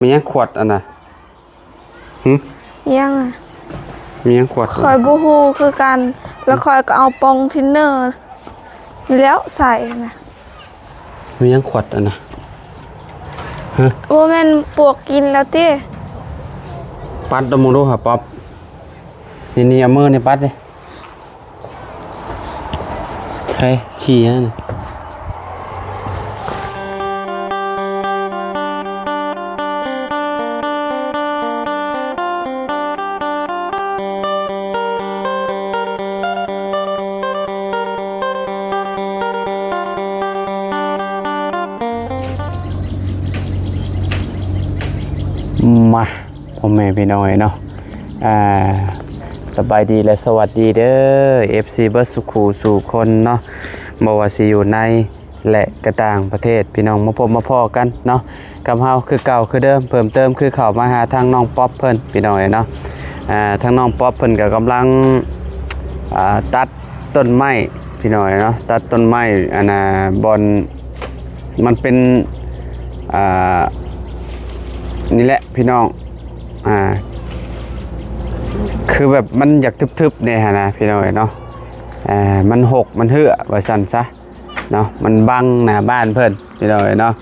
ມີຫຍັງຂວດອັນນະ? ຫຶ? ຫຍັງອະ? ມີຫຍັງຂວດ? ຂ້ອຍບໍ່ຮູ້ຄືກັນ ແລ້ວຂ້ອຍກໍເອົາປ່ອງທິນເນີນີ້ແຫຼ້ວໃສ່ຫັ້ນນະ. ມີຫຍັງຂວດອັນນະ? ຮະ? ບໍ່ແມ່ນປວກກິນແລ້ວຕິ? ປັດເບິ່ງດູຫາປັອບ. ນີ້ໆ ເອົາມືນີ້ປັດເດ້. ໃສ່ຂີ້ຫັ້ນ. ມາ ພໍ່ແມ່ພີ່ນ້ອງເອີຍເນາະ ອ່າ ສະບາຍດີ ແລະ ສະຫວັດດີເດີ ເອັຟຊີ ເບິດສູ່ຄູ່ສູ່ຄົນເນາະ ບໍ່ວ່າຊິຢູ່ໃນ ແລະ ກະຕ່າງປະເທດ ພີ່ນ້ອງມາພົບມາພໍ້ກັນເນາະ ກັບເຮົາຄືເກົ່າຄືເດີມ ເພີ່ມເຕີມຄືເຂົ້າມາຫາທາງນ້ອງປັອບເພິ່ນ ພີ່ນ້ອງເອີຍເນາະ ອ່າ ທາງນ້ອງປັອບເພິ່ນກໍກຳລັງ ອ່າ ຕັດຕົ້ນໄມ້ ພີ່ນ້ອງເອີຍເນາະ ຕັດຕົ້ນໄມ້ ອັນນ່າ ບ່ອນມັນເປັນ ອ່າ ນີ້ແຫຼະ ພີ່ນ້ອງ ອ່າ ຄືແບບມັນຢາກທຶບໆແດ່ຫັ້ນນະ ພີ່ນ້ອງເອີຍເນາະ ອ່າ ມັນຫົກມັນເຮື້ອວ່າຊັ້ນຊະເນາະ ມັນບັງໜ້າບ້ານເພິ່ນ ພີ່ນ້ອງເອີຍເນາະ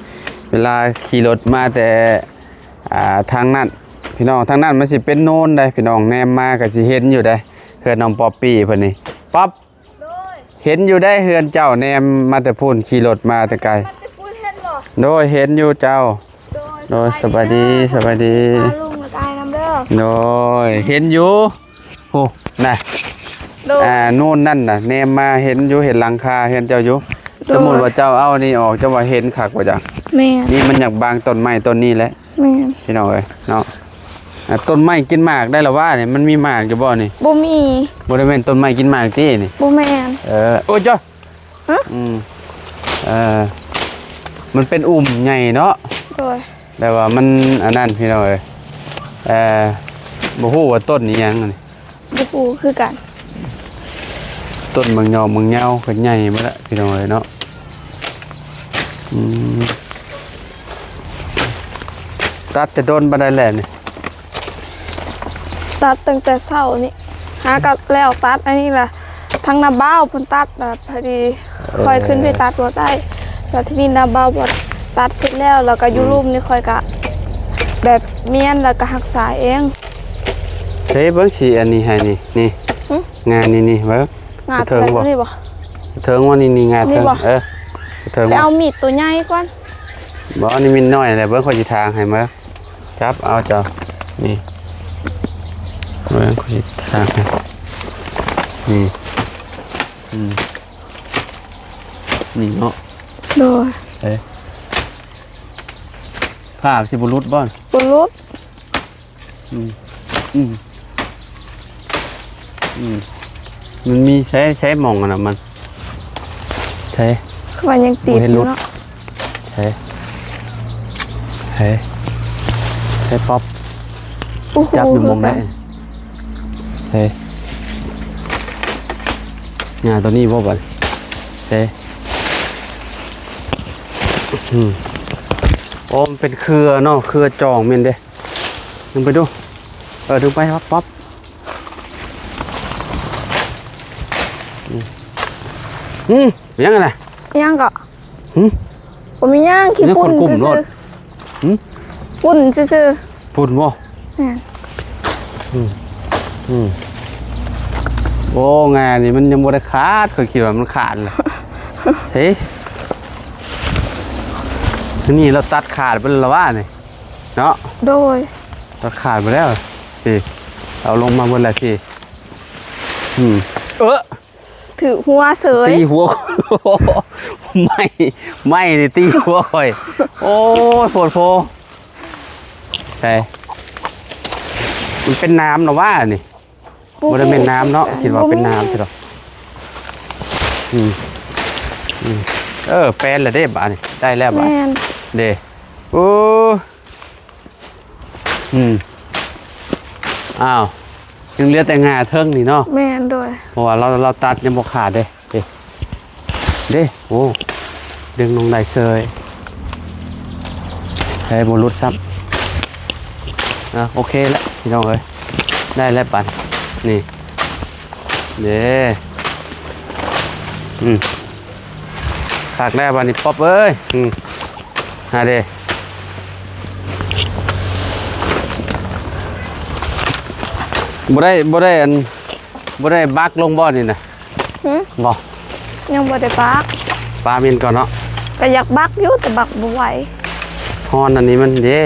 ເວລາຂີ່ລົດມາແຕ່ ອ່າ ທາງນັ້ນ ພີ່ນ້ອງ ທາງນັ້ນມັນຊິເປັນໂນນໃດ໋ ພີ່ນ້ອງ ແນມມາກໍຊິເຫັນຢູ່ໃດ໋ ເຮືອນນ້ອງປັອບປີ້ເພິ່ນນີ້ ປັອບ ໂດຍ ເຫັນຢູ່ໃດ໋ ເຮືອນເຈົ້າ ແນມມາແຕ່ພຸ້ນ ຂີ່ລົດມາແຕ່ໄກ ມາແຕ່ພຸ້ນເຫັນບໍ່? ໂດຍ ເຫັນຢູ່ເຈົ້າ ໂດຍ ໂດຍ ສະບາຍດີ ສະບາຍດີ ສະບາຍດີ ປ້າລຸງ ແລ້ວກໍອ້າຍນຳເດີ ໂດຍ ເຫັນຢູ່ ໂອ້ ນະ ໂດຍ ອ່າ ໂນນນັ້ນນະ ແນມມາເຫັນຢູ່ ເຫັນຫຼັງຄາເຮືອນເຈົ້າຢູ່ ໂດຍ ສົມມຸດວ່າເຈົ້າເອົານີ້ອອກ ເຈົ້າວ່າເຫັນຄັກບໍ່ຈັກ ແມ່ນ ນີ້ມັນຢາກບັງຕົ້ນໄມ້ຕົ້ນນີ້ແຫຼະ ແມ່ນ ພີ່ນ້ອງເອີຍເນາະ ອ່າ ຕົ້ນໄມ້ກິນໝາກໄດ້ລະຫວານີ້ ມັນມີໝາກຢູ່ບໍ່ນີ້? ບໍ່ມີ ບໍ່ໄດ້ແມ່ນຕົ້ນໄມ້ກິນໝາກຕິນີ້? ບໍ່ແມ່ນ ເອີ ໂອ້ຍ ເຈົ້າ ຮະ? ອືມ ເອີ ມັນເປັນອຸ່ມໃຫຍ່ເນາະ ໂດຍ ແຕ່ວ່າມັນອັນນັ້ນ ພີ່ນ້ອງເອີຍ ເອີ ບໍ່ຮູ້ວ່າຕົ້ນອີ່ຫຍັງນີ້ ບໍ່ຮູ້ຄືກັນ ຕົ້ນໝາກຫຍອກໝາກເຫຍົາກໍໃຫຍ່ໝົດລະ ພີ່ນ້ອງເອີຍເນາະ ອືມ ຕັດແຕ່ດົນປານໃດແລ້ວນີ້? ຕັດຕັ້ງແຕ່ເຊົ້ານີ້ ຫາກໍແລ້ວຕັດອັນນີ້ລະ ທາງນ້າບ່າວເພິ່ນຕັດລະ ພໍດີ ເອີ ຂ້ອຍຂຶ້ນໄປຕັດບໍ່ໄດ້ ແລ້ວທີນີ້ນ້າບ່າວເພິ່ນຕັດເສັດແລ້ວ ແລ້ວກໍຢູ່ລຸ່ມນີ້ ຂ້ອຍກໍແບບມ້ຽນ ແລ້ວກໍຮັກສາເອງ ເດ້ ເບິ່ງຊິອັນນີ້ໃຫ້ນີ້ ນີ້ ຫຶ? ງານີ້ ນີ້ ເບິ່ງ ງາ ເທິງບໍ່? ນີ້ບໍ່? ເທິງວ່ານີ້ ນີ້ ງາເທິງ ນີ້ບໍ່? ເອີ ເທິງ ໄປເອົາມີດຕົວໃຫຍ່ກ່ອນ ບໍ່ ອັນນີ້ມີດນ້ອຍແຫຼະ ເບິ່ງ ຂ້ອຍຊິຖາງໃຫ້ເບິ່ງ ຈັບເອົາເຈົ້າ ນີ້ ເບິ່ງ ຂ້ອຍຊິຖາງໃຫ້ ນີ້ ອືມ ນີ້ເນາະ ໂດຍ ເອີ ຜ້າຊິບໍ່ຫຼຸດບໍ່? ບໍ່ຫຼຸດ ອືມ ອືມ ອືມ ມັນມີໃຊ້ ໃຊ້ໝ່ອງອັນນັ້ນມັນ ໃຊ້ ຄືວ່າຍັງຕິດຢູ່ເນາະ ໃຊ້ ໃຊ້ ໃຊ້ປັອບ ໂອ້ໂຫ ຈັບຢູ່ໝ່ອງໃດ ຄືກັນ ໃຊ້ ຫຍ້າຕົວນີ້ບໍ່ບັດ ໃຊ້ ອືມ ໂອ້ ມັນເປັນເຄືອເນາະ ເຄືອຈອງແມ່ນເດ້ ດຶງໄປດູ ເອີ ດຶງໄປປັອບ ປັອບ ອືມ ຫຍັງຫັ້ນນະ? ຫຍັງເກາະ? ຫຶ? ບໍ່ມີຫຍັງ ຂີ້ຝຸ່ນຊື່ໆ ຫຶ? ຝຸ່ນຊື່ໆ ຝຸ່ນບໍ່? ແມ່ນ ອືມ ອືມ ໂອ້ ງານີ້ມັນຍັງບໍ່ໄດ້ຂາດ ຂ້ອຍຄິດວ່າມັນຂາດແລ້ວ ເອີ ນີ້ລາວຕັດຂາດໄປແລ້ວຫວານີ້ ເນາະ ໂດຍ ຕັດຂາດໄປແລ້ວ ພີ້ ເອົາລົງມາເບິດແລ້ວພີ້ ອືມ ເອີ ຖືກຫົວເສີຍ ຕີຫົວ ໄມ້ ໄມ້ນີ້ຕີຫົວຂ້ອຍ ໂອ້ຍ ໂພດໂພ ໃສ ມັນເປັນນ້ຳນະຫວານີ້ ບໍ່ ບໍ່ໄດ້ແມ່ນນ້ຳເນາະ ຄິດວ່າເປັນນ້ຳຊິດອກ ອືມ ອືມ ເອີ ແປນແລ້ວເດ້ບາດນີ້ ໄດ້ແລ້ວບາດ ແມ່ນ ເດ້ ໂອ້ ອືມ ອ້າວ ຍັງເຫຼືອແຕ່ງ່າເທິງນີ້ເນາະ ແມ່ນ ໂດຍ ເພາະວ່າລາວ ລາວຕັດຍັງບໍ່ຂາດເດ້ ເດ້ ເດ້ ໂອ້ ດຶງລົງໄດ້ເສີຍ ເຮີ້ຍ ບໍ່ຫຼຸດຊ້ຳ ອ່ະ ໂອເຄແລ້ວພີ່ນ້ອງເອີຍ ໄດ້ແລ້ວບັດນີ້ ເດ້ ອືມ ຄັກແລ້ວບັດນີ້ປັອບເອີຍ ອືມ ຫາເດ້ ບໍ່ໄດ້ ບໍ່ໄດ້ອັນ ບໍ່ໄດ້ບັກລົງບໍ່ນີ້ນະ? ຫືມ? ບໍ່ ຍັງບໍ່ໄດ້ບັກ ປາເມັນກ່ອນເນາະ ກໍຢາກບັກຢູ່ ແຕ່ບັກບໍ່ໄຫວ ຮ້ອນອັນນີ້ມັນເດ້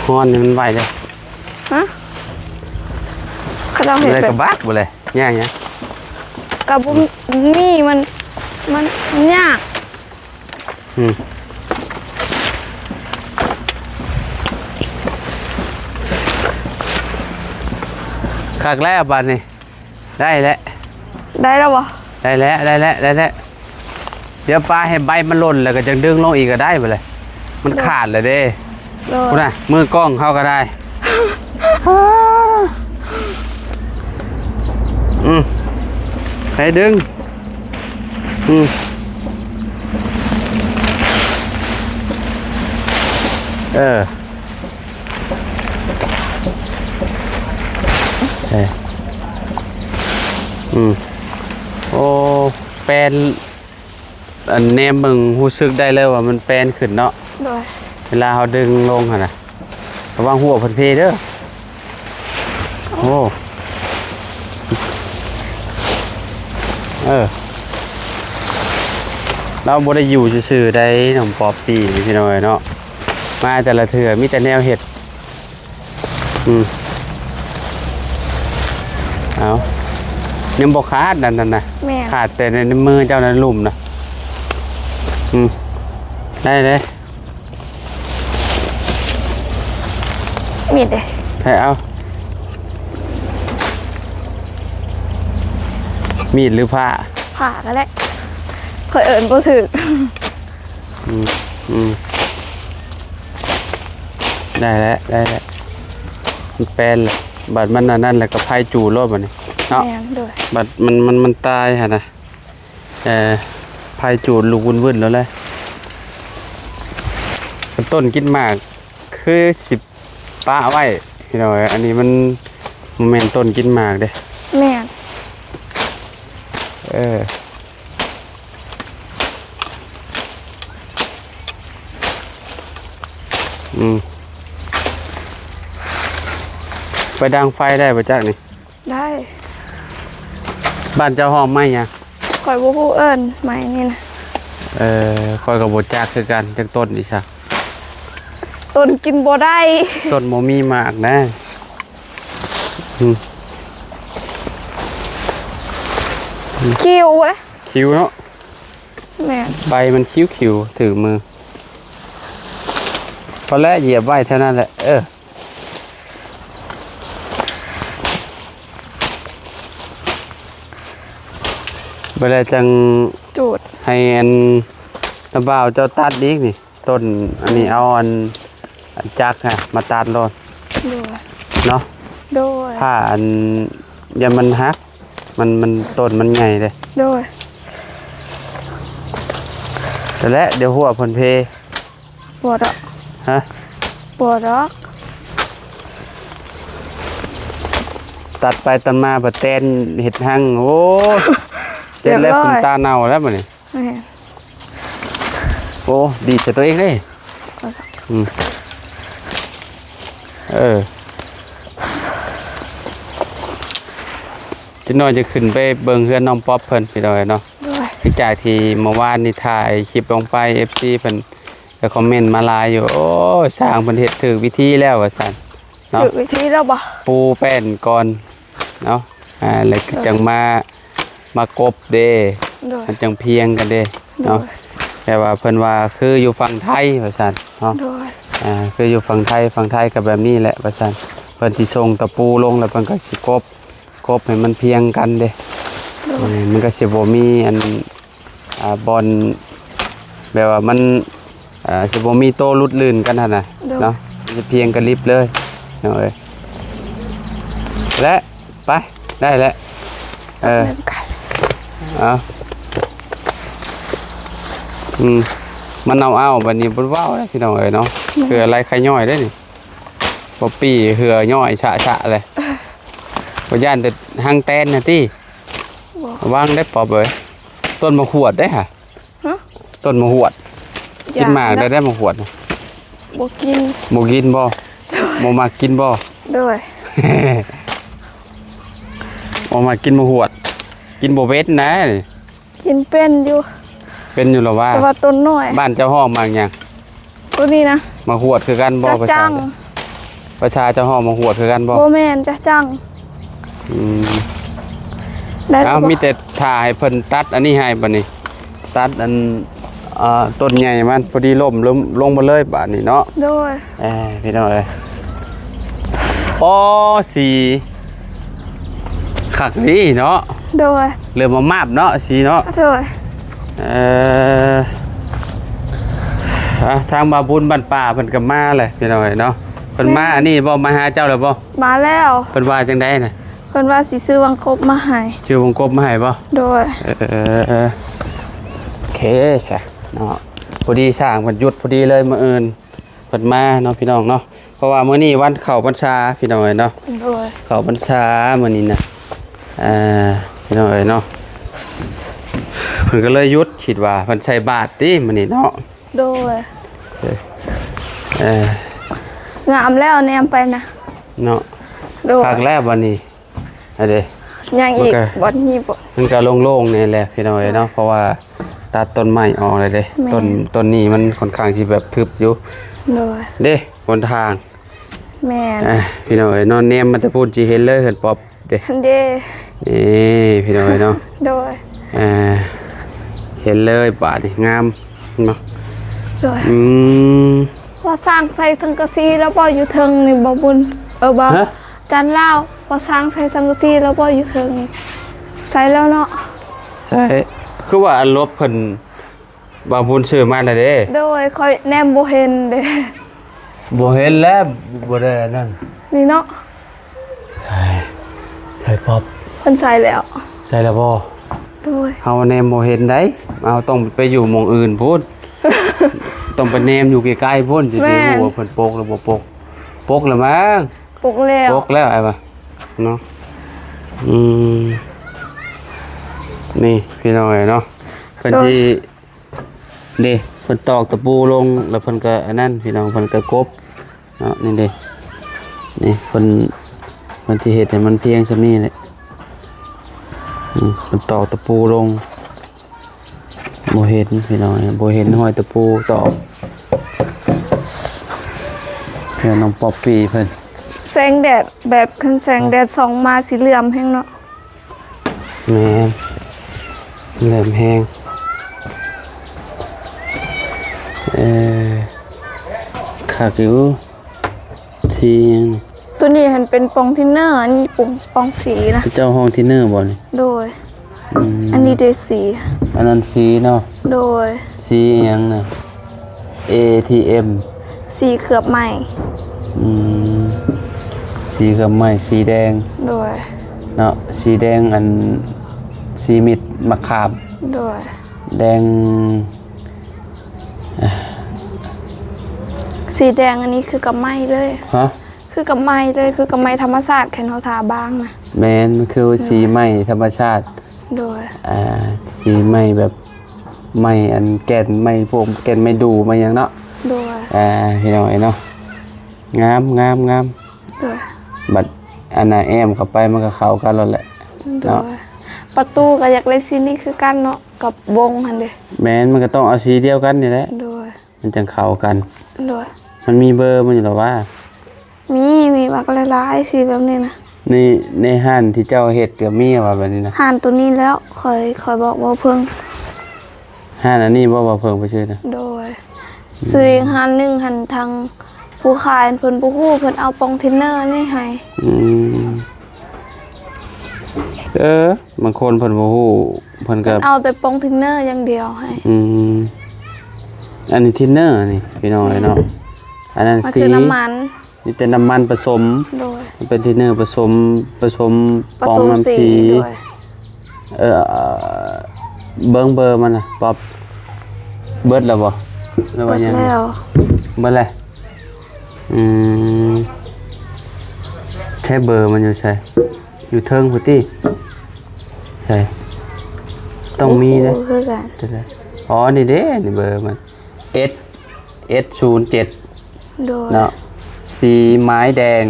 ຮ້ອນນີ້ມັນໄຫວເດ້ ຮະ? ເຂົາເຈົ້າເຮັດແບບ ແລ້ວກໍບັກບໍ່ແລະ ຍາກຫຍັງ? ກໍບໍ່ມີ ມັນ ມັນຍາກ ອືມ ຄັກແລ້ວບາດນີ້ ໄດ້ແລ້ວ ໄດ້ແລ້ວບໍ່? ໄດ້ແລ້ວ ໄດ້ແລ້ວ ໄດ້ແລ້ວ ດຽວປາໃຫ້ໃບມັນຫຼົ່ນ ແລ້ວກໍຈັ່ງດຶງລົງອີກກໍໄດ້ບາດນີ້ ມັນຂາດແລ້ວເດ້ ໂດຍ ພຸ້ນນະ ມືກ້ອງເຮົາກໍໄດ້ ອືມ ໃຫ້ດຶງ ອືມ ເອີ ເອີ ອືມ ໂອ້ ແປນ ອັນແນມເບິ່ງຮູ້ສຶກໄດ້ເລີຍວ່າມັນແປນຂຶ້ນເນາະ ໂດຍ ເວລາເຮົາດຶງລົງຫັ້ນນະ ລະວັງຫົວເພິ່ນເພເດີ ໂອ້ ເອີ ລາວບໍ່ໄດ້ຢູ່ຊື່ໆໃດ ນ້ອງປອບປີ້ ພີ່ນ້ອງເອີຍເນາະ ມາແຕ່ລະເທື່ອມີແຕ່ແນວເຮັດ ອືມ ເອົາ ຍັງບໍ່ຂາດນັ້ນນະ ແມ່ນ ຂາດແຕ່ໃນມືເຈົ້ານັ້ນລຸ່ມນະ ອືມ ໄດ້ເດ້ ມີດເດ້ ໃຫ້ເອົາ ມີດຫຼືຜ້າ? ຜ້າກໍໄດ້ ຂ້ອຍເອີ້ນບໍ່ຖືກ ອືມ ອືມ ໄດ້ແລ້ວ ໄດ້ແລ້ວ ມັນແປນແລ້ວ ບັດມັນອັນນັ້ນແລ້ວກໍໄພຈູດໂລດບັດນີ້ເນາະ ແມ່ນ ໂດຍ ບັດມັນ ມັນ ມັນຕາຍຫັ້ນນະ ເອີ ໄພຈູດລູກວຶ້ນໆໂລດແຫຼະ ຕົ້ນກິນໝາກຄືຊິປະໄວ້ ພີ່ນ້ອງເອີຍ ອັນນີ້ມັນບໍ່ແມ່ນຕົ້ນກິນໝາກເດ້ ແມ່ນ ເອີ. ອືມ ໄປດັງໄຟໄດ້ບໍ່ຈັກນີ້? ໄດ້. ບ້ານເຈົ້າຮ້ອງໄມ້ຫຍັງ? ຂ້ອຍບໍ່ຮູ້ເອີ້ນໄມ້ນີ້ນະ. ເອີ ຂ້ອຍກໍບໍ່ຈັກຄືກັນ ຈັກຕົ້ນນີ້ຊະ. ຕົ້ນກິນບໍ່ໄດ້ ຕົ້ນບໍ່ມີໝາກນະ. ອືມ ຄິວເດ້ ຄິວເນາະ. ແມ່ນ ໃບມັນຄິວໆ ຖືມື ພໍແລ້ວ ຢຽບໄວ້ເທົ່ານັ້ນແຫຼະ. ເອີ ບັດແລ້ວຈັ່ງຈູດ ໃຫ້ອັນ ນ້າບ່າວເຈົ້າຕັດອີກນີ້ ຕົ້ນອັນນີ້ ເອົາອັນ ອັນຈັກຫັ້ນມາຕັດໂລດ ໂດຍ ເນາະ ໂດຍ ຖ້າອັນ ຢ້ານມັນຫັກ ມັນ ມັນ ຕົ້ນມັນໃຫຍ່ເດ້ ໂດຍ ແຕ່ແຫຼະ ດຽວຫົວເພິ່ນເພ ບໍ່ດອກ ຮະ ບໍ່ດອກ ຕັດໄປຕັດມາ ບາດແຕນເຮັດຮັງ ໂອ້ ເຈັບແລ້ວ ຄຸນຕາເນົ່າແລ້ວບັດນີ້. ແມ່ນ ໂອ້ ດີໃສ່ຕົວເອງເດ້. ອືມ ເອີ ຈັກໜ້ອຍຈະຂຶ້ນໄປເບິ່ງເຮືອນນ້ອງປັອບເພິ່ນ ພີ່ນ້ອງເອີຍເນາະ. ໂດຍ ຫຼັງຈາກທີ່ເມື່ອວານນີ້ຖ່າຍຄລິບລົງໄປ ເອັຟຊີ ເພິ່ນກໍຄອມເມັນມາຫຼາຍຢູ່ ໂອ້ຍ ຊ່າງເພິ່ນເຮັດຖືກວິທີແລ້ວວ່າຊັ້ນເນາະ. ຖືກວິທີແລ້ວບໍ່? ປູແປ້ນກ່ອນເນາະ ອ່າ ແລ້ວຈັ່ງມາ ມາກົບເດ້ ໂດຍ ມັນຈັ່ງພຽງກັນເດ້ເນາະ. ໂດຍ ແຕ່ວ່າເພິ່ນວ່າຄືຢູ່ຝັ່ງໄທວ່າຊັ້ນເນາະ. ໂດຍ ອ່າ ຄືຢູ່ຝັ່ງໄທ ຝັ່ງໄທກໍແບບນີ້ແຫຼະວ່າຊັ້ນ ເພິ່ນຊິສົ່ງຕະປູລົງ ແລ້ວເພິ່ນກໍຊິກົບ ກົບໃຫ້ມັນພຽງກັນເດ້. ໂດຍ ເອີ ມັນກໍຊິບໍ່ມີອັນ ອ່າ ບ່ອນແບບວ່າມັນ ອ່າ ຊິບໍ່ມີໂຕຫຼຸດລື່ນກັນຫັ້ນນະ ໂດຍ ເນາະ ຊິພຽງກັນລິບເລີຍເນາະເອີຍ. ແລະ ໄປ ໄດ້ແລ້ວ ເອີ ເອົາ ອືມ ມັນເອົາໆ ບັດນີ້ບໍ່ເວົ້າແລ້ວ ພີ່ນ້ອງເອີຍເນາະ. ແມ່ນ ເຄືອໄລຂະຫຍ້ອຍເດ້ນີ້. ບໍ່ປີ້ເຫື່ອຍ້ອຍຊະໆເລີຍ. ບໍ່ຢ້ານແຕ່ຮັງແຕນຫັ້ນຕິ? ບໍ່. ລະວັງເດີ້ປອບເອີຍ. ຕົ້ນໝາກຫວດເດ້ຫະ. ຮະ? ຕົ້ນໝາກຫວດ. ກິນໝາກໄດ້ ບໍ່ ໄດ້ໝາກຫວດນະ? ບໍ່ກິນ. ບໍ່ກິນບໍ່? ໂດຍ. ບໍ່ມັກກິນບໍ່? ໂດຍ. ບໍ່ມັກກິນໝາກຫວດ. ກິນບໍ່ເປັນນະ. ກິນເປັນຢູ່. ເປັນຢູ່ລະວ່າ. ແຕ່ວ່າຕົ້ນນ້ອຍ. ບ້ານເຈົ້າຮ້ອງໝາກຫຍັງ? ໂຕນີ້ນະ. ໝາກຫວດຄືກັນບໍ່? ຈະຈັງ. ພາສາ ພາສາເຈົ້າຮ້ອງໝາກຫວດຄືກັນບໍ່? ບໍ່ແມ່ນ ຈະຈັງ. ອືມ. ໄດ້ແລ້ວ. ເອົ້າ ມີແຕ່ຖ້າໃຫ້ເພິ່ນຕັດອັນນີ້ໃຫ້ບາດນີ້. ຕັດອັນ ເອີ ຕົ້ນໃຫຍ່ມັນພໍດີລົ້ມລົງ ລົງມາເລີຍບາດນີ້ເນາະ. ໂດຍ. ເອີ ພີ່ນ້ອງເອີຍ. ໂອ້ ສີຄັກດີເນາະ. ໂດຍ. ເລີ່ມມາມາບເນາະ ສີເນາະ. ໂດຍ. ເອີ ອ່ະ ທາງບ່າວບຸນບ້ານປ່າເພິ່ນກໍມາແຫຼະ ພີ່ນ້ອງເອີຍເນາະ. ເພິ່ນມາ ແມ່ນ ອັນນີ້ບໍ່ ມາຫາເຈົ້າແລ້ວບໍ່? ມາແລ້ວ. ເພິ່ນວ່າຈັ່ງໃດນະ? ເພິ່ນວ່າຊິຊື້ວັງກົບມາໃຫ້. ຊື້ວັງກົບມາໃຫ້ບໍ່? ໂດຍ. ເອີ ໂອເຄຊະເນາະ. ພໍດີຊ່າງເພິ່ນຢຸດພໍດີເລີຍມື້ອື່ນ ເພິ່ນມາເນາະ ພີ່ນ້ອງເນາະ. ເພາະວ່າມື້ນີ້ວັນເຂົ້າພັນສາ ພີ່ນ້ອງເອີຍເນາະ. ໂດຍ. ເຂົ້າພັນສາມື້ນີ້ນະ. ອ່າ ພີ່ນ້ອງເອີຍເນາະ. ເພິ່ນກໍເລີຍຢຸດ ຄິດວ່າເພິ່ນໃສ່ບາດຕິມື້ນີ້ເນາະ. ໂດຍ. ເອີ ເອີ ງາມແລ້ວແນມໄປນະ ເນາະ. ໂດຍ. ຄັກແລ້ວບັດນີ້. ອັນເດ ຍັງອີກ ມັນກໍ ບ່ອນນີ້ບໍ່ ມັນກໍໂລ່ງໆແດ່ແຫຼະ ພີ່ນ້ອງເອີຍເນາະ. ໂດຍ. ເພາະວ່າຕັດຕົ້ນໄມ້ອອກແລ້ວເດ້. ແມ່ນ. ຕົ້ນ ຕົ້ນນີ້ມັນຄ່ອນຂ້າງຊິແບບທຶບຢູ່. ໂດຍ. ເດ້ ຫົນທາງ. ແມ່ນ. ອ່າ ພີ່ນ້ອງເອີຍເນາະ ແນມມາແຕ່ພຸ້ນຊິເຫັນເລີຍເຮືອນປອບເດ້. ຫັ້ນເດ້. ນີ້ ພີ່ນ້ອງເອີຍເນາະ. ໂດຍ. ອ່າ ເຫັນເລີຍບາດນີ້ ງາມເນາະ. ໂດຍ. ອືມ. ວ່າສ້າງໃສ່ສັງກະສີແລ້ວບໍ່ ຢູ່ເທິງນີ້ ບ່າວບຸນ? ເອີ ບ່າວ ຮະ? ຈັນລາວ ວ່າສ້າງໃສ່ສັງກະສີແລ້ວບໍ່ ຢູ່ເທິງນີ້? ໃສ່ແລ້ວເນາະ. ໃສ່. ຄືວ່າອັນລົບເພິ່ນ ບ່າວບຸນຊື້ມາແລ້ວເດ້. ໂດຍ. ຂ້ອຍແນມບໍ່ເຫັນເດ້. ບໍ່ເຫັນແລ້ວ ບໍ່ໄດ້ອັນນັ້ນ ນີ້ເນາະ. ໃສ່ປອບ ເພິ່ນໃສ່ແລ້ວ. ໃສ່ແລ້ວບໍ່? ໂດຍ. ເຮົາແນມບໍ່ເຫັນໃດ. ເຮົາຕ້ອງໄປຢູ່ໝ່ອງອື່ນພຸ້ນ. ຕ້ອງໄປແນມຢູ່ໃກ້ໆພຸ້ນ ຊິໄດ້ຮູ້ວ່າເພິ່ນປົກຫຼືບໍ່ປົກ. ປົກແລ້ວມັງ. ປົກແລ້ວ. ປົກແລ້ວ ອ້າຍວ່າເນາະ. ອືມ. ນີ້ ພີ່ນ້ອງເອີຍເນາະ ເພິ່ນ ໂດຍ ຊິ ເດ້ ເພິ່ນຕອກຕະປູລົງ ແລ້ວເພິ່ນກໍອັນນັ້ນ ພີ່ນ້ອງ ເພິ່ນກໍກົບເນາະ. ນີ້ເດ້ ນີ້ເພິ່ນ ເພິ່ນຊິເຮັດໃຫ້ມັນພຽງສ່ຳນີ້ແຫຼະ. ອືມ ເພິ່ນຕອກຕະປູລົງ ບໍ່ເຫັນ ພີ່ນ້ອງ ບໍ່ເຫັນຮອຍຕະປູຕອກ. ເຮືອນນ້ອງປອບປີ້ເພິ່ນ ແສງແດດ ແບບຄັນແສງແດດສ່ອງມາ ຊິເຫຼື້ອມແຮງເນາະ. ແມ່ນ ເຫຼື້ອມແຮງ. ເອີ ຄັກຢູ່. ສີຫຍັງນີ້? ໂຕນີ້ຫັ້ນເປັນປ່ອງທິນເນີ ອັນນີ້ປ່ອງ ປ່ອງສີນະ. ເຈົ້າຫ້ອງທິນເນີບໍ່ນີ້? ໂດຍ. ອືມ ອັນນີ້ເດສີ ອັນນັ້ນສີເນາະ. ໂດຍ. ສີຫຍັງນະ? ເອທີເອັມ ສີເກືອບໄມ້. ອືມ ສີເກືອບໄມ້ ສີແດງ. ໂດຍ. ເນາະ ສີແດງ ອັນ ສີມິດໝາກຂາມ. ໂດຍ. ແດງ ສີແດງອັນນີ້ຄືກັບໄມ້ເລີຍ. ຮະ? ຄືກັບໄມ້ເລີຍ ຄືກັບໄມ້ທຳມະຊາດ ຄັນເຮົາທາບາງນະ. ແມ່ນ ມັນຄື ໂດຍ ສີໄມ້ທຳມະຊາດ. ໂດຍ. ອ່າ ສີໄມ້ແບບ ໄມ້ອັນແກ່ນໄມ້ ພວກແກ່ນໄມ້ດູ່ໄມ້ຫຍັງເນາະ. ໂດຍ. ອ່າ ພີ່ນ້ອງເອີຍເນາະ ງາມ ງາມ ງາມ. ໂດຍ. ບັດອັນນ່າແອ້ມເຂົ້າໄປ ມັນກໍເຂົ້າກັນໂລດແຫຼະ. ໂດຍ. ເນາະ ປະຕູກໍຢາກໄດ້ສີນີ້ຄືກັນເນາະ ກັບວົງຫັ້ນເດ້. ແມ່ນ ມັນກໍຕ້ອງເອົາສີດຽວກັນນີ້ແຫຼະ. ໂດຍ. ມັນຈັ່ງເຂົ້າກັນ. ໂດຍ. ມັນມີເບີມັນຢູ່ລະຫວາ? ມີ ມີບັກຫຼາຍໆ ສີແບບນີ້ນະ. ໃນ ໃນຮ້ານທີ່ເຈົ້າເຮັດກໍມີຫວາແບບນີ້ນະ? ຮ້ານໂຕນີ້ແຫຼ້ວ ຂ້ອຍ ຂ້ອຍບອກບ່າວເພິ່ງ. ຮ້ານອັນນີ້ບໍ່ ບ່າວເພິ່ງໄປຊື້ນະ? ໂດຍ. ອືມ. ຊື້ອີກຮ້ານໜຶ່ງຫັ້ນ ທາງຜູ້ຂາຍເພິ່ນບໍ່ຮູ້ ເພິ່ນເອົາປ່ອງທິນເນີນີ້ໃຫ້. ອືມ. ເອີ ບາງຄົນເພິ່ນບໍ່ຮູ້ ເພິ່ນກໍ ເພິ່ນເອົາແຕ່ປ່ອງທິນເນີຢ່າງດຽວໃຫ້. ອືມ. ອັນນີ້ທິນເນີນີ້ ພີ່ນ້ອງເອີຍເນາະ. ແມ່ນ. ອັນນັ້ນ ມັນຄື ສີ ນ້ຳມັນ ມີແຕ່ນ້ຳມັນປະສົມ. ໂດຍ. ມັນເປັນທິນເນີປະສົມ ປະສົມ ປະສົມ ປ່ອງນ້ຳສີ. ໂດຍ. ເອີ ເບິ່ງເບີມັນນະ ປອບ ເບິດແລ້ວບໍ່ ຫຼືວ່າຍັງ? ເບິດແລ້ວ. ເບິດແລ້ວ. ອືມ. ໃຊ້ເບີມັນຢູ່ໃສ? ຢູ່ເທິງພຸ້ນຕິ? ໃສ? ຕ້ອງມີເດ້. ບໍ່ຮູ້ຄືກັນ. ອໍ ນີ້ເດ້ ນີ້ເບີມັນ ເອັດ ເອັດ ສູນ ເຈັດ ໂດຍ ເນາະ ສີໄມ້ແດງ.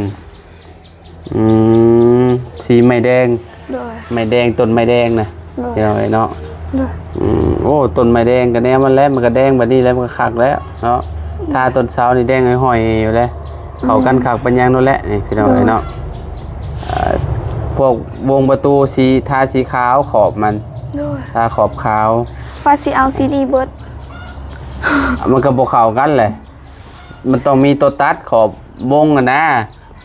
ອືມ ສີໄມ້ແດງ. ໂດຍ ໄມ້ແດງ ຕົ້ນໄມ້ແດງນະ. ໂດຍ ພີ່ນ້ອງເອີຍເນາະ. ໂດຍ ອືມ ໂອ້ ຕົ້ນໄມ້ແດງກໍແນວມັນແຫຼະ ມັນກໍແດງແບບນີ້ແຫຼະ ມັນກໍຄັກແລ້ວເນາະ. ໂດຍ ທາຕອນເຊົ້ານີ້ແດງຫ້ອຍໆຢູ່ແຫຼະ. ເຂົ້າກັນ ອືມ ຄັກປານຫຍັງໂດນແຫຼະນີ້ ພີ່ນ້ອງເອີຍເນາະ. ໂດຍ ເອີ ພວກວົງປະຕູສີ ທາສີຂາວຂອບມັນ. ໂດຍ ທາຂອບຂາວ. ວ່າຊິເອົາສີນີ້ເບິດ ມັນກໍບໍ່ເຂົ້າກັນແຫຼະ. ມັນຕ້ອງມີຕົວຕັດຂອບວົງຫັ້ນນະ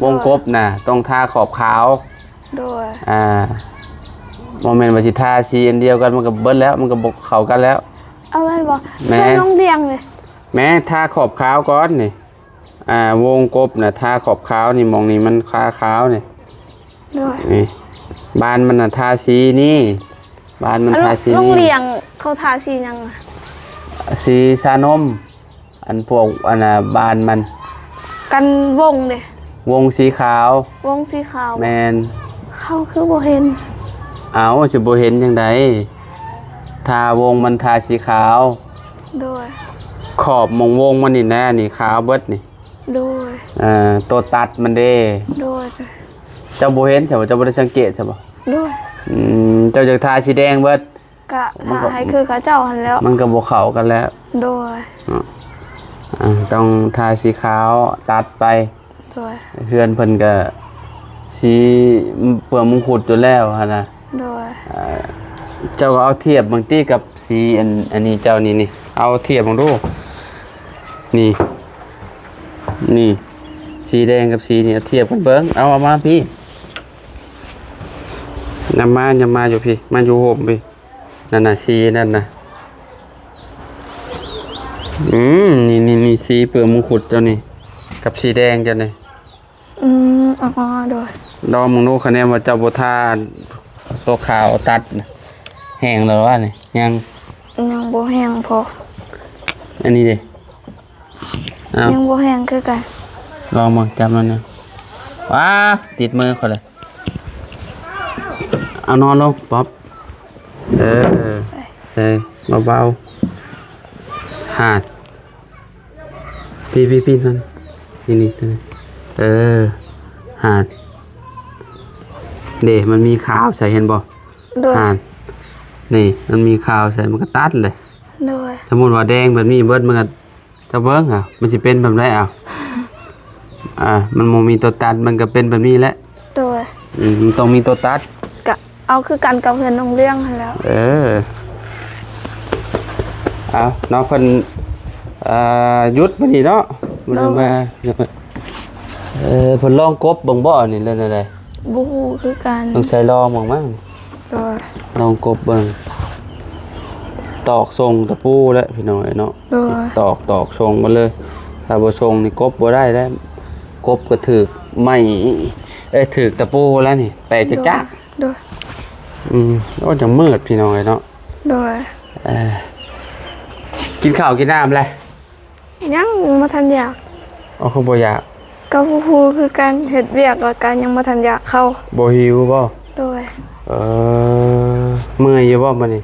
ວົງ ໂດຍ ກົບນະ ຕ້ອງທາຂອບຂາວ. ໂດຍ ອ່າ ບໍ່ແມ່ນວ່າຊິທາສີອັນດຽວກັນ ມັນກໍເບິດແລ້ວ ມັນກໍບໍ່ເຂົ້າກັນແລ້ວ. ເອົາແມ່ນບໍ່? ແມ່ນ ເພື່ອນນ້ອງດຽງເລີຍ. ແມ່ນ ທາຂອບຂາວກ່ອນນີ້. ອ່າ ວົງກົບນະ ທາຂອບຂາວນີ້ ໝ່ອງນີ້ມັນຄາຂາວນີ້. ໂດຍ ນີ້ ບານມັນນະ ທາສີນີ້ ບານມັນ ອັນ ທາສີນີ້. ໂຮງລຽນເຂົາທາສີຫຍັງ? ສີຊານົມ. ອັນພວກອັນນ່າ ບານມັນ ກັນວົງເດ້ ວົງສີຂາວ. ວົງສີຂາວ. ແມ່ນ. ເຂົາຄືບໍ່ເຫັນ? ເອົ້າ ຊິບໍ່ເຫັນຈັ່ງໃດ? ທາວົງມັນທາສີຂາວ. ໂດຍ ຂອບໝ່ອງວົງມັນນີ້ນະ ນີ້ຂາວເບິດນີ້. ໂດຍ ເອີ ຕົວຕັດມັນເດ້. ໂດຍ ເຈົ້າບໍ່ເຫັນຊະບໍ່? ເຈົ້າບໍ່ໄດ້ສັງເກດຊະບໍ່? ໂດຍ ອືມ ເຈົ້າຢາກທາສີແດງເບິດ ກະ ມັນກໍ ທາໃຫ້ຄືເຂົາເຈົ້າຫັ້ນແຫຼ້ວ ມັນກໍບໍ່ເຂົ້າກັນແລ້ວ. ໂດຍ ເນາະ ອ່າ ຕ້ອງທາສີຂາວຕັດໄປ. ໂດຍ ເຮືອນເພິ່ນກະສີເປືອກມົງຄຸດຢູ່ແລ້ວຫັ້ນນະ. ໂດຍ ເອີ ເຈົ້າກໍເອົາທຽບເບິ່ງຕິກັບສີອັນ ອັນນີ້ເຈົ້ານີ້ ນີ້ ເອົາທຽບເບິ່ງດູ ນີ້ ນີ້ ສີແດງກັບສີນີ້ ເອົາທຽບກັນເບິ່ງ. ເອົາ ເອົາມາພີ້ ນຳມາ ນຳມາຢູ່ພີ້ ມາຢູ່ຮົ່ມພີ້. ນັ້ນນະ ສີນັ້ນນະ ອືມ ນີ້ໆໆ ສີເປືອກມົງຄຸດເຈົ້ານີ້ ກັບສີແດງເຈົ້ານີ້. ອືມ ອໍ ໂດຍ ລອງເບິ່ງດູ ຄະແນນວ່າເຈົ້າບໍ່ທາຕົວຂາວຕັດນະ ແຫ້ງແລ້ວວະນີ້? ຍັງ ຍັງບໍ່ແຫ້ງພໍ. ອັນນີ້ເດ? ເອົ້າ ຍັງບໍ່ແຫ້ງຄືກັນ. ລອງເບິ່ງ ຈັບມັນນະ. ວ້າ ຕິດມືຂ້ອຍແລ້ວ. ເອົານອນລົງ ປັອບ. ເອີ ເອີ ເບົາໆ ຫາດ ປີ ປີ ປີ ມັນ ນີ້ ນີ້ ເອີ ຫາດ ເດ້ ມັນມີຂາວໃສ່ ເຫັນບໍ່? ໂດຍ ຫາດ ນີ້ ມັນມີຂາວໃສ່ ມັນກໍຕັດເລີຍ. ໂດຍ ສົມມຸດວ່າແດງແບບນີ້ເບິດ ມັນກໍ ເຈົ້າເບິ່ງ ເອົາ ມັນຊິເປັນແບບໃດ ເອົາ ອ່າ ມັນບໍ່ມີຕົວຕັດ ມັນກໍເປັນແບບນີ້ແຫຼະ. ໂດຍ ອືມ ມັນຕ້ອງມີຕົວຕັດ ກະເອົາຄືກັນກັບເຮືອນນ້ອງເລື່ອງຫັ້ນແຫຼ້ວ. ເອີ ເອົາເນາະ ເພິ່ນ ເອີ ຢຸດມື້ນີ້ເນາະ ບໍ່ໄດ້ມາ. ໂດຍ ເອີ ເພິ່ນລອງກົບເບິ່ງບໍ່ ອັນນີ້ເລື່ອງໃດ? ບໍ່ຮູ້ຄືກັນ ຕ້ອງໃສ່ລອງເບິ່ງມັ້ງ. ໂດຍ ລອງກົບເບິ່ງ ຕອກສົ່ງຕະປູແຫຼະ ພີ່ນ້ອງເອີຍເນາະ. ໂດຍ ຕອກ ຕອກສົ່ງມາເລີຍ ຖ້າບໍ່ສົ່ງນີ້ກົບບໍ່ໄດ້ແລ້ວ ກົບກໍຖືກໄມ້ ເອີຍ ຖືກຕະປູແລ້ວນີ້ ແຕກຈະຈະ. ໂດຍ ໂດຍ ອືມ ໂອ້ ຈັ່ງມືດ ພີ່ນ້ອງເອີຍເນາະ. ໂດຍ ເອີ ກິນເຂົ້າກິນນ້ຳແລ້ວ? ຍັງ ຍັງບໍ່ທັນຢາກ. ເອົາ ຄືບໍ່ຢາກ? ກໍບໍ່ຮູ້ຄືກັນ ເຮັດວຽກແລ້ວກໍຍັງບໍ່ທັນຢາກເຂົ້າ. ບໍ່ຫິວບໍ່? ໂດຍ ເອີ ເມື່ອຍຢູ່ບໍ່ມື້ນີ້?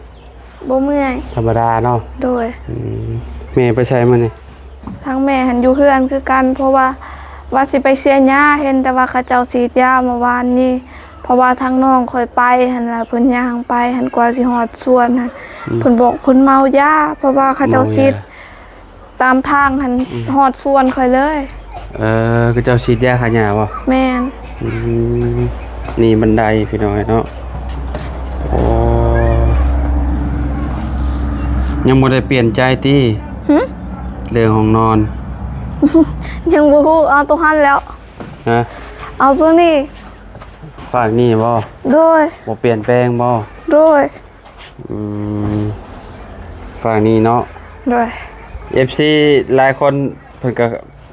ບໍ່ເມື່ອຍ ທຳມະດາເນາະ. ໂດຍ ອືມ ແມ່ໄປໃສມື້ນີ້? ທາງແມ່ຫັ້ນຢູ່ເຮືອນຄືກັນ ເພາະວ່າ ວ່າຊິໄປເສຍຫຍ້າ ເຫັນແຕ່ວ່າເຂົາເຈົ້າສີດຢາເມື່ອວານນີ້ ເພາະວ່າທາງນ້ອງຂ້ອຍໄປຫັ້ນລະ ເພິ່ນຍ່າງໄປຫັ້ນ ກວ່າຊິຮອດສວນຫັ້ນ ອືມ ເພິ່ນບອກເພິ່ນເມົາຢາ ເພາະວ່າເຂົາເຈົ້າສີດ ເມົາຢາ ຕາມທາງຫັ້ນ ອືມ ຮອດສວນຂ້ອຍເລີຍ. ເອີ ເຂົາເຈົ້າສີດຢາຂ້າຫຍ້າບໍ່? ແມ່ນ ອືມ ນີ້ບັນໄດພີ່ນ້ອງເນາະ. ໂອ້ ຍັງບໍ່ໄດ້ປ່ຽນໃຈຕິ? ຫຶ? ເລື່ອງຫ້ອງນອນ ຍັງບໍ່ຮູ້ ເອົາໂຕຫັ້ນແລ້ວ. ຮະ? ເອົາໂຕນີ້. ຟາກນີ້ບໍ່? ໂດຍ ບໍ່ປ່ຽນແປງບໍ່? ໂດຍ ອືມ ຟາກນີ້ເນາະ. ໂດຍ ເອັຟຊີຫຼາຍຄົນເພິ່ນກໍ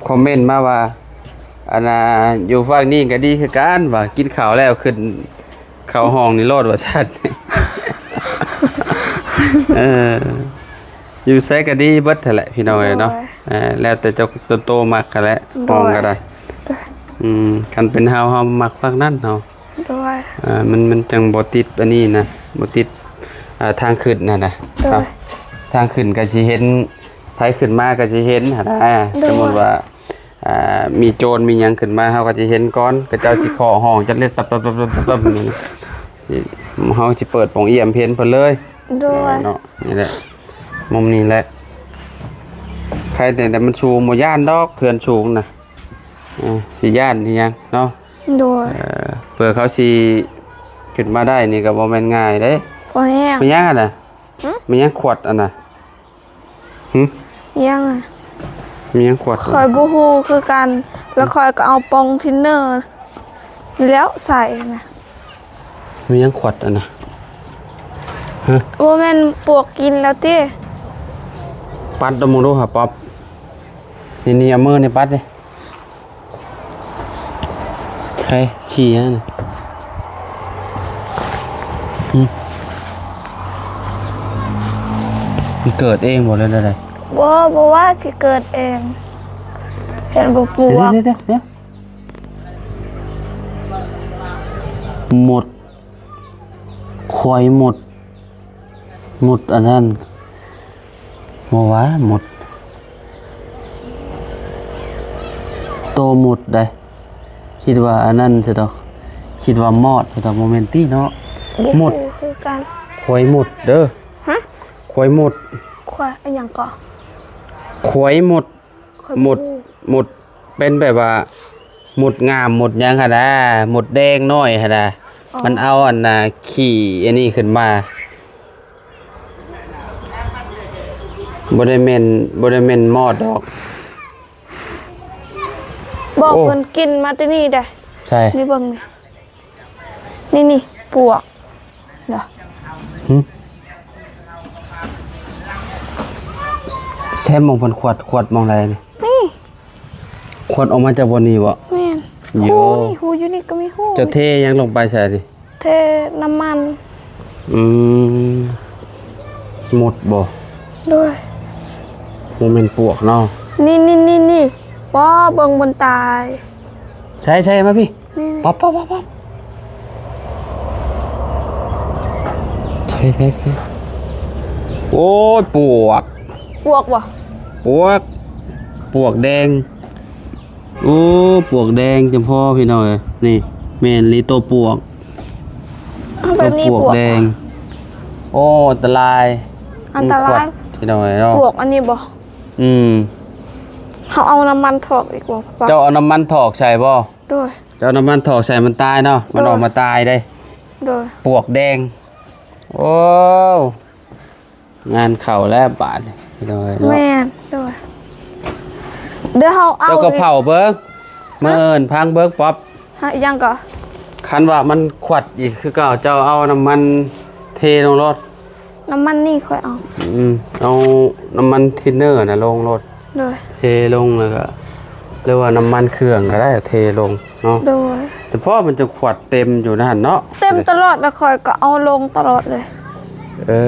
ຄອມເມັນມາວ່າ ອັນນ່າ ຢູ່ຟາກນີ້ກໍດີຄືກັນ ວ່າກິນເຂົ້າແລ້ວຂຶ້ນເຂົ້າຫ້ອງນີ້ໂລດວ່າຊັ້ນ. ເອີ ຢູ່ໃສກໍດີເບິດຫັ້ນແຫຼະ ພີ່ນ້ອງເອີຍເນາະ. ໂດຍ ເອີ ແລ້ວແຕ່ເຈົ້າ ໂຕ ໂຕມັກຫັ້ນແຫຼະ. ໂດຍ ຫ້ອງກໍໄດ້. ໂດຍ ອືມ ຄັນເປັນເຮົາ ເຮົາມັກພາກນັ້ນເຮົາ ໂດຍ ເອີ ມັນ ມັນຈັ່ງບໍ່ຕິດອັນນີ້ນະ ບໍ່ຕິດ ອ່າ ທາງຂຶ້ນຫັ້ນນະ ໂດຍ ເຮົາ ທາງຂຶ້ນກໍຊິເຫັນ ໃຜຂຶ້ນມາກໍຊິເຫັນຫັ້ນນະ ໂດຍ ສົມມຸດວ່າ ອ່າ ມີໂຈນມີຫຍັງຂຶ້ນມາ ເຮົາກໍຊິເຫັນກ່ອນ ເຂົາເຈົ້າຊິເຄາະຫ້ອງຈັກເລັດ ຕັບໆໆໆ ເຮົາຊິເປີດປ່ອງອ້ຽມເຫັນເພິ່ນເລີຍ ໂດຍ ເນາະ ນີ້ແຫຼະ ມຸມນີ້ແຫຼະ ໃຄແຕ່ ແຕ່ມັນສູງ ບໍ່ຢ້ານດອກ ເຮືອນສູງນະ ເອີ ຊິຢ້ານອີຫຍັງເນາະ ໂດຍ ເອີ ເພື່ອເຂົາຊິຂຶ້ນມາໄດ້ນີ້ກໍບໍ່ແມ່ນງ່າຍເດ້ ພໍແຮງ ແມ່ນຫຍັງຫັ້ນນະ ຫຶ? ແມ່ນຫຍັງຂວດອັນນະ? ຫຶ? ຫຍັງອະ? ມີຫຍັງຂວດ? ຂ້ອຍບໍ່ຮູ້ຄືກັນ ແລ້ວຂ້ອຍກໍເອົາປ່ອງທິນເນີນີ້ແລ້ວໃສ່ນະ. ມີຫຍັງຂວດອັນນະ? ຮະ? ບໍ່ແມ່ນປວກກິນແລ້ວຕິ? ປັດດູມຶງດູຫາປັອບ. ນີ້ໆ ເອົາມືນີ້ປັດເດ້. ໃຜຂີ່ຫັ້ນນະ? ຫຶ? ມັນເກີດເອງບໍ່ ຫຼືໃດ? ບໍ່ ບໍ່ວ່າຊິເກີດເອງ. ເຫັນບໍ່ປວກ. ເດ ເດ ເດ ເດ. ມົດ. ຄວາຍມົດ. ມົດອັນນັ້ນ. ບໍ່ວ່າມົດ ໂຕມົດໃດ໋ ຄິດວ່າອັນນັ້ນຊະດອກ ຄິດວ່າມອດຊະດອກ ບໍ່ແມ່ນຕິເນາະ. ມົດ ຄືກັນ ຄວາຍມົດເດີ. ຮະ? ຄວາຍມົດ ຄວາຍອີຫຍັງເກາະ? ຄວາຍມົດ ຄວາຍ ມົດ ມົດ ເປັນແບບວ່າມົດງາມ ມົດຫຍັງຫັ້ນນະ ມົດແດງນ້ອຍຫັ້ນນະ. ອໍ ມັນເອົາອັນນ່າ ຂີ້ອັນນີ້ຂຶ້ນມາ. ບໍ່ໄດ້ແມ່ນ ບໍ່ໄດ້ແມ່ນມອດດອກ. ບອກ ໂອ້ ເພິ່ນກິນມາແຕ່ນີ້ເດ້. ໃຊ່ ນີ້ເບິ່ງນີ້ ນີ້ໆ ປວກເນາະ. ຫຶ? ແຊມມອງເພິ່ນຂວດ ຂວດມອງໃດນີ້? ນີ້ ຂວດອອກມາຈາກບ່ອນນີ້ບໍ? ແມ່ນ. ໂຢ ຮູນີ້ ຮູຢູ່ນີ້ກໍມີຮູ. ເຈົ້າເທຫຍັງລົງໄປໃສ່ນີ້? ເທນ້ຳມັນ. ອືມ ມົດບໍ? ໂດຍ ບໍ່ແມ່ນປວກເນາະ. ນີ້ໆໆໆ ປ້າ ເບິ່ງມັນຕາຍ. ໃສ່ໆ ມາພີ້. ນີ້ໆ ປັບໆໆໆ ໃສ່ໆໆ. ໂອ້ຍ ປວກ. ປວກບໍ? ປວກ ປວກແດງ. ໂອ້ ປວກແດງຈຳພໍພີ່ນ້ອງເອີຍ. ນີ້ແມ່ນລີໂຕປວກ ເອົາແບບນີ້ ໂຕປວກ ປວກແດງ. ໂອ້ ອັນຕະລາຍ ອັນຕະລາຍ ມັນຂວັດພີ່ນ້ອງເອີຍເນາະ. ປວກອັນນີ້ບໍ? ອືມ ເຮົາເອົານ້ຳມັນຖອກອີກບໍ? ເຈົ້າເອົານ້ຳມັນຖອກໃສ່ບໍ? ໂດຍ ເຈົ້າເອົານ້ຳມັນຖອກໃສ່ມັນຕາຍເນາະ. ໂດຍ ມັນອອກມາຕາຍເດ້. ໂດຍ ປວກແດງ. ໂອ້ ງານເຂົ້າແລ້ວບາດນີ້ພີ່ນ້ອງເອີຍເນາະ. ແມ່ນ. ໂດຍ ດຽວເຮົາເອົາ ເຈົ້າກໍເຜົາເບິ່ງ. ມື້ອື່ນພັງເບິ່ງປັອບ. ຮະ? ອີຫຍັງກໍ? ຄັນວ່າມັນຂວັດອີກຄືເກົ່າ ເຈົ້າເອົານ້ຳມັນເທລົງໂລດ. ນ້ຳມັນນີ້ຂ້ອຍເອົາ. ອືມ ເອົານ້ຳມັນທິນເນີນະລົງໂລດ. ໂດຍ ເທລົງແລ້ວກໍ ຫຼືວ່ານ້ຳມັນເຄື່ອງກໍໄດ້ ເທລົງເນາະ. ໂດຍ ແຕ່ພໍມັນຈະຂວັດເຕັມຢູ່ໃນຫັ້ນເນາະ. ເຕັມຕະຫຼອດ ແລ້ວຂ້ອຍກໍເອົາລົງຕະຫຼອດເລີຍ. ເອີ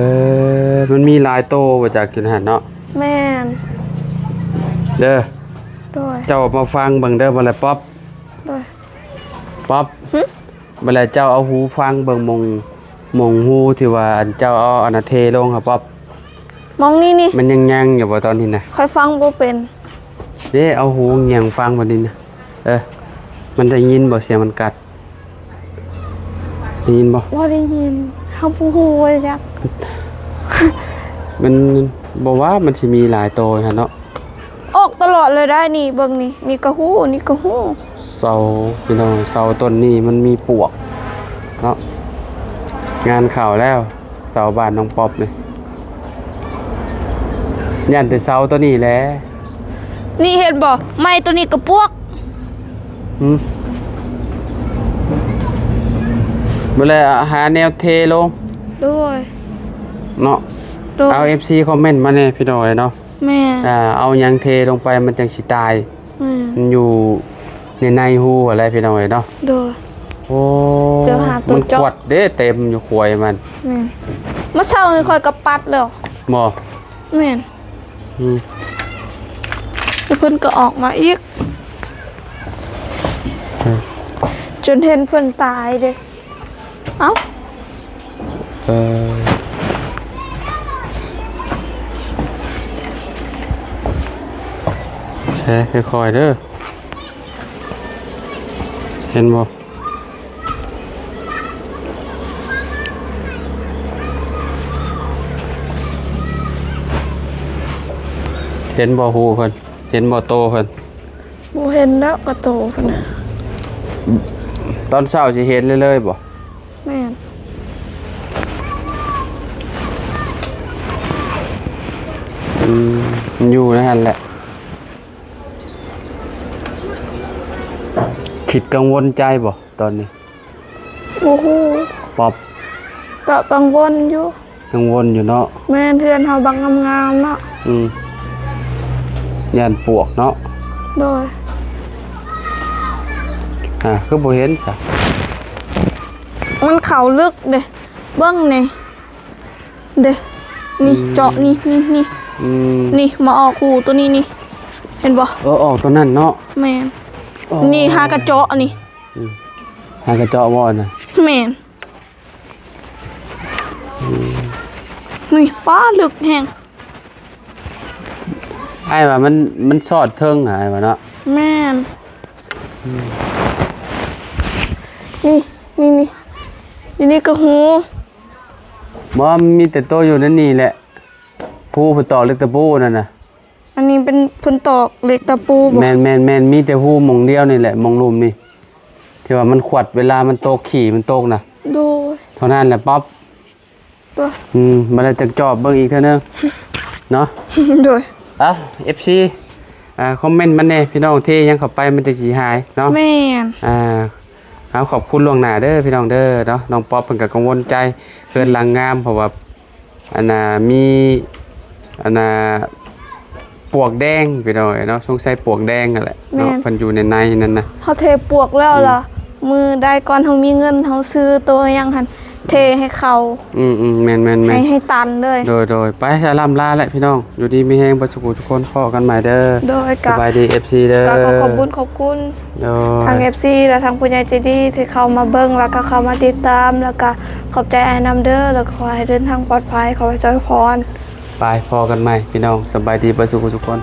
ມັນມີຫຼາຍໂຕບໍ່ຈັກຢູ່ໃນຫັ້ນເນາະ. ແມ່ນ. ເດີ ໂດຍ ເຈົ້າມາຟັງເບິ່ງເດີ ບໍ່ແລະປັອບ. ໂດຍ ປັອບ. ຫຶ? ບັດແລ້ວເຈົ້າເອົາຫູຟັງເບິ່ງໝ່ອງ ໝ່ອງຮູທີ່ວ່າອັນເຈົ້າເອົາອັນນະເທລົງຫາປັອບ. ໝ່ອງນີ້ນີ້ ມັນຍັງຍັງຢູ່ບໍ່ຕອນນີ້ນະ? ຂ້ອຍຟັງບໍ່ເປັນ. ເດ້ ເອົາຫູຫຍັງຟັງບັດນີ້ນະ. ເອີ ມັນໄດ້ຍິນບໍ່ ສຽງມັນກັດ? ໄດ້ຍິນບໍ່? ບໍ່ໄດ້ຍິນ. ເຮົາບໍ່ຮູ້ວ່າຈັກ. ມັນ ບໍ່ວ່າມັນຊິມີຫຼາຍໂຕຫັ້ນເນາະ. ອອກຕະຫຼອດເລີຍໄດ໋ນີ້ ເບິ່ງນີ້ ນີ້ກໍຮູ້ ນີ້ກໍຮູ້. ເສົາ ພີ່ນ້ອງ ເສົາຕົ້ນນີ້ມັນມີປວກເນາະ. ງານເຂົ້າແລ້ວ ເສົາບ້ານນ້ອງປັອບນີ້ ຢ້ານແຕ່ເສົາໂຕນີ້ແຫຼະ. ນີ້ເຫັນບໍ່ ໄມ້ໂຕນີ້ກໍປວກ. ຫຶ? ບໍ່ແລ້ວຫາແນວເທລົງ. ໂດຍ ເນາະ. ໂດຍ ເອົາ ເອັຟຊີ ຄອມເມັນມາແດ່ ພີ່ນ້ອງເອີຍເນາະ. ແມ່ນ. ອ່າ ເອົາຫຍັງເທລົງໄປມັນຈັ່ງຊິຕາຍ. ແມ່ນ. ມັນຢູ່ໃນ ໃນຮູຫັ້ນແຫຼະພີ່ນ້ອງເອີຍເນາະ. ໂດຍ. ໂອ້ ດຽວຫາໂຕ ມັນເຈາະ ຂວັດເດ້ ເຕັມຢູ່ຄວຍມັນ. ແມ່ນ. ມື້ເຊົ້ານີ້ຂ້ອຍກໍປັດແລ້ວ. ບໍ່? ແມ່ນ. ອືມ ແລ້ວເພິ່ນກໍອອກມາອີກ. ຈົນເຫັນເພິ່ນຕາຍເດ້. ເອົ້າ ເອີ ແຊຄ່ອຍໆເດີ ເຫັນບໍ່? ເຫັນບໍ່ ຫູເພິ່ນ? ເຫັນບໍ່ ໂຕເພິ່ນ? ບໍ່ເຫັນແລ້ວ ກະໂຕພຸ້ນນະ. ຕອນເຊົ້າຊິເຫັນເລີຍໆບໍ່? ແມ່ນ. ອືມ ມັນຢູ່ໃນຫັ້ນແຫຼະ. ຄິດກັງວົນໃຈບໍ່ຕອນນີ້? ບໍ່ຮູ້ ປັອບ. ກະກັງວົນຢູ່. ກັງວົນຢູ່ເນາະ. ແມ່ນ ເຮືອນເຮົາບັກງາມໆເນາະ. ອືມ ຢ້ານປວກເນາະ. ໂດຍ. ອ່າ ຄືບໍ່ເຫັນຊະ? ມັນເຂົ້າເລິກເດ້ ເບິ່ງນີ້ເດ້ ນີ້ ອືມ ເຈາະນີ້ ນີ້ ນີ້ ອືມ ນີ້ ມາອອກຮູໂຕນີ້ນີ້ ເຫັນບໍ່? ເອີ ອອກໂຕນັ້ນເນາະ. ແມ່ນ. ອໍ ນີ້ຫາກະເຈາະນີ້. ອືມ ຫາກະເຈາະບໍ່ນະ? ແມ່ນ. ອືມ ນີ້ ປ້າ ເລິກແຮງ. ອ້າຍວ່າມັນ ມັນຊອດເທິງ ອ້າຍວ່າເນາະ. ແມ່ນ. ອືມ ນີ້ ນີ້ ນີ້ ຢູ່ນີ້ກະຫູ. ບໍ່ ມັນມີແຕ່ໂຕຢູ່ໃນນີ້ແຫຼະ ພູເພິ່ນຕອກເຫຼັກຕະປູນັ້ນນະ. ອັນນີ້ເປັນເພິ່ນຕອກເຫຼັກຕະປູບໍ່? ແມ່ນໆໆ ມີແຕ່ຮູໝ່ອງດຽວນີ້ແຫຼະ ໝ່ອງລຸ່ມນີ້ ທີ່ວ່າມັນຂວັດເວລາມັນຕົກ ຂີ້ມັນຕົກນະ. ໂດຍ. ເທົ່ານັ້ນແຫຼະປັອບ. ໂດຍ. ອືມ ບັດແລ້ວຈັ່ງຈອບເບິ່ງອີກເທື່ອໜຶ່ງເນາະ. ໂດຍ. ເອົ້າ ເອັຟຊີ ອ່າ ຄອມເມັນມາແດ່ພີ່ນ້ອງ ເທຫຍັງເຂົ້າໄປມັນຈັ່ງຊິຫາຍເນາະ. ແມ່ນ. ອ່າ ເອົາ ຂອບຄຸນລ່ວງໜ້າເດີພີ່ນ້ອງເດີເນາະ. ນ້ອງປັອບເພິ່ນກະກັງວົນໃຈ ເຮືອນຫຼັງງາມ ເພາະວ່າ ອັນນ່າ ມີ ອັນນ່າ ປວກແດງພີ່ນ້ອງເອີຍເນາະ ສົງໄສປວກແດງຫັ້ນແຫຼະເນາະ. ແມ່ນ. ເພິ່ນຢູ່ໃນໃນນັ້ນນະ ເຮົາເທປວກແລ້ວລະ ອືມ ມື້ໃດກ່ອນເຮົາມີເງິນ ເຮົາຊື້ໂຕຫຍັງຫັ້ນ ເທໃຫ້ເຂົາ. ອືມໆ ແມ່ນໆໆ ໃຫ້ ໃຫ້ຕັນເລີຍ. ໂດຍໆ ໄປ ສະລ່ຳລາແຫຼະພີ່ນ້ອງ ຢູ່ດີມີແຮງເບິດສູ່ຜູ້ທຸກຄົນ ພໍ້ກັນໃໝ່ເດີ. ໂດຍ. ກະ ສະບາຍດີ ເອັຟຊີ ເດີ. ກະຂໍຂອບບຸນຂອບຄຸນ ໂດຍ ທັງ ເອັຟຊີ ແລະ ທັງຜູ້ໃຫຍ່ໃຈດີທີ່ເຂົ້າມາເບິ່ງ ແລ້ວກະເຂົ້າມາຕິດຕາມ ແລ້ວກະຂອບໃຈອ້າຍນຳເດີ ແລ້ວກະຂໍໃຫ້ເດີນທາງປອດໄພ ຂໍໃຫ້ອວຍພອນ. ໄປ ພໍ້ກັນໃໝ່ພີ່ນ້ອງ ສະບາຍດີເບິດສູ່ຜູ້ທຸກຄົນ.